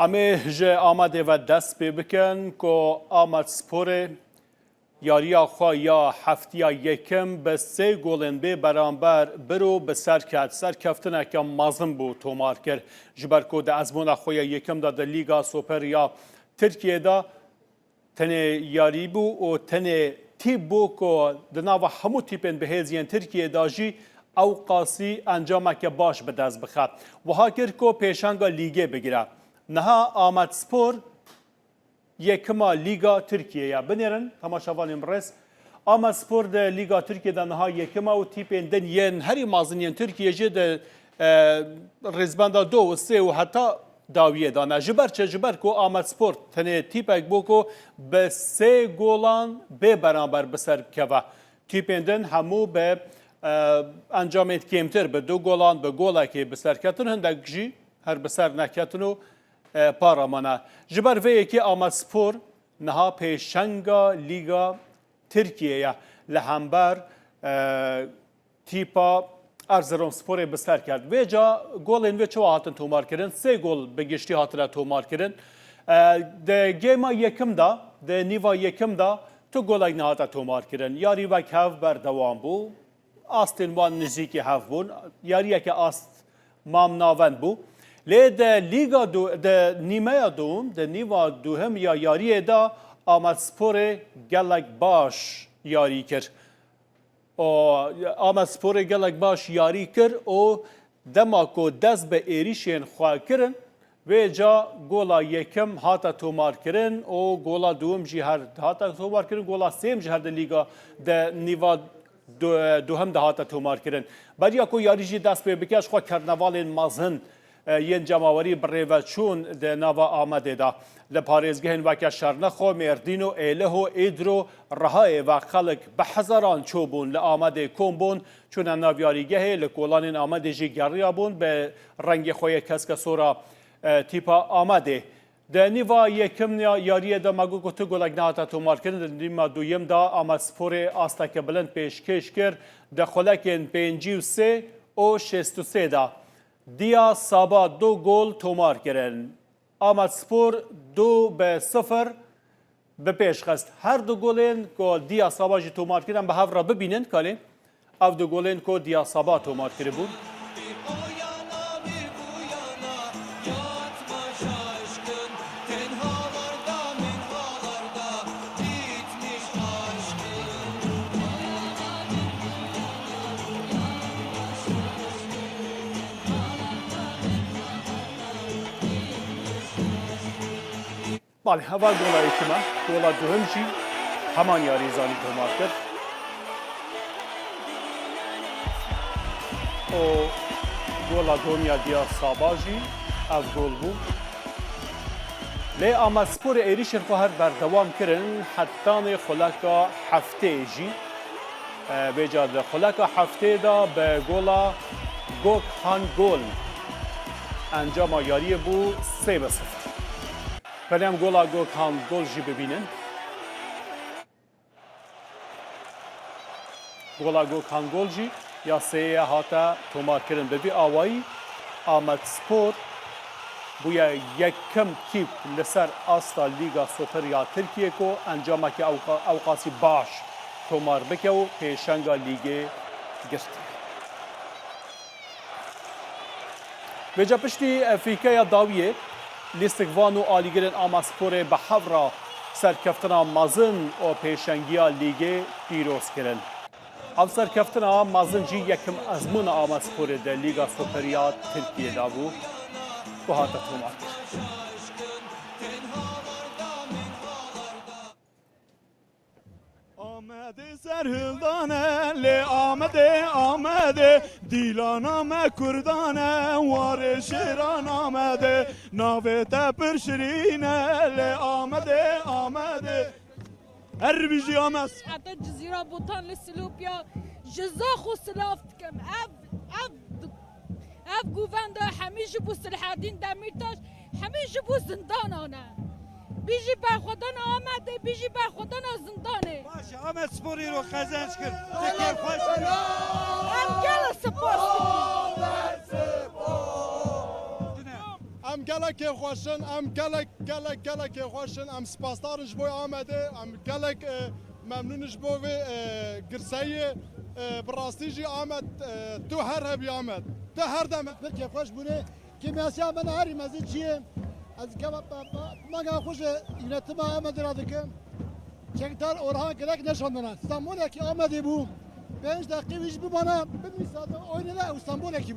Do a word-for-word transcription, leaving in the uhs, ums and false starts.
Em ê ji Amedê ve dest pê bikin ku Amedsporê yariya xwe ya heftiya yekim bi sê golên bê beramber bir û bi ser ket. Serkeftineke mezin bû tomar kir. Ji ber ku di ezmûna xwe ya yekim de di Lîga Super ya Tirkiyê de tenê yarî bû û tenê tîp bû ku di nava hemû tîpên bihêz yên Tirkiyê de jî ew qasî encameke baş bi dest bixe. Wiha kir ku pêşenga lîgê bigire. Niha Amedspor yekima Lîga Tirkiyê ye. Binêrin, temaşevanên birêz. Amedspor di Lîga Tirkiyê de niha yekim e û tîpên din yên herî mezin yên Tirkiyê jî di, e, rêzbenda do û sê û heta dawiyê de ne. Ji ber çi? Ji ber ku Amedspor tenê tîpek bû ku bi sê golan bê beramber bi ser bikeve. Tîpên din hemû bi, e, encamên kêmtir, bi du golan, bi golekê bi ser ketin, hindek jî her bi ser neketin û, e, para mane. Ji ber vê yekê Amedspor niha pêşenga Lîga Tirkiyê ye. Li hember, e, tîpa Erzeromsporê bi ser ket. Vêca golên wê çawa hatin tomarkirin? Sê gol bi giştî hatine tomarkirin. E, di gêma yekim de, di nîva yekim de tu golek nehate tomarkirin. Yarî wek hev berdewam bû. Astên wan nizîkî hev bûn. Yariyeke ast mam navend bû. Lê di Lîga du-, di nîmeya dûm, di nîva duhem ya yariyê de Amedsporê gelek baş yarî kir. O, Amedsporê gelek baş yarî kir û dema ku dest bi êrîşên xwe kirin, vê ca gola yekem hate tomarkirin û gola duwim jî her hate tomarkirin, gola sêyem jî her di lîga de nîva du-, duhem de hate tomarkirin. Beriya ku yarî jî dest pê bike, ji xwe kernevalên mezin e, yên cemawerî bi rê ve çûn di nava Amedê de. Li parêzgehên weke Şernexo, Mêrdîno, Êliho, Îdro, Rihayê ve xelk bi hezaran çûbûn li Amedê kom bûn, çûne nav yarîgehê, li kolanên Amedê jî geriyabûn bi rengê xwe yê keskesora, e, tîpa Amedê. Di nîva yekim ya yariyê de me got ku tu golek nehate tomarkirin, di nîva duyem de Amedsporê asteke bilind pêşkêş kir, di xulekên pêncî û sê û şêst û sê de. Diya Saba du gol tomar kirin. Amedspor du bi sifir bi pêş xist. Her du golên ku Diya Saba jî tomar kirin, em bi hev re bibînin, kalê. Ev du golên ku Diya Saba tomar kiribûn. Balê, heva gola yekim e. Gola duhim jî heman yarî zanî tomar kir. Û gola duhim ya Diya Saba jî ev gol bû. Lê Amedsporê êrîşên xwe her berdewam kirin, hetanê xuleka heftê jî. E, vêca di xuleka heftê de bi gola Gökhan Gol encama yariyê bû sê bi sifir. Pelê em gola Gökhan Gol jî bibînin. Gola Gökhan Gol jî ya sêyê hate tomarkirin. Bi vî awayî Amedspor bûye yekem tîp li ser asta Lîga Super ya Tirkiyê ku encameke ewqa-, ewqasî baş tomar bike û pêşenga lîgê girtiye. Vêca piştî fîkeya dawiyê, lîstikvan û alîgirên Amedsporê bi hev re serkeftina mezin û pêşengiya lîgê pîroz kirin. Ev serkeftina mezin jî yekem ezmûna Amedsporê di Lîga Super ya Tirkiyê de bû ku hate tomarkirin. Amedê serhildane, lê Amedê, Amedê, dîlana me kurdane, warê şêran Amedê, navê te pir şirîn e, lê Amedê, Amedê. Her bijî Amed. Heta Cizîra Botan li Silopya ji Zaxo silav dikim. Ev, ev Ev govenda hemî ji bo Silhedîn Demîrtaş, hemî ji bo zindanan e. Bijî berxwedana Amedê, bijî berxwedana zindanê. Baş e, Amedspor îro qezenc kir. Te kêfxweş kir. Em gelek spas dikin. Em Gelek kêfxweş in, em gelek, gelek, gelek kêfxweş in. Em spasdar in ji bo Amedê, em gelek, e, memnûn in ji bo vê, e, girseyiyê. E, bi rastî jî Amed, e, tu her hebî Amed. Tu her dem. Pir kêfxweş bûne. Kêmyasiya min herî mezin çi ye? Ez gava, ba, ba, manga xwe ji yönetima Amedê re dikim. Çekdar Orhan gerek neşandina. Stenbolekî Amedê bû. Pênc deqî wî jî bimana, bimîsate oynê de ew Stenbolekî bû.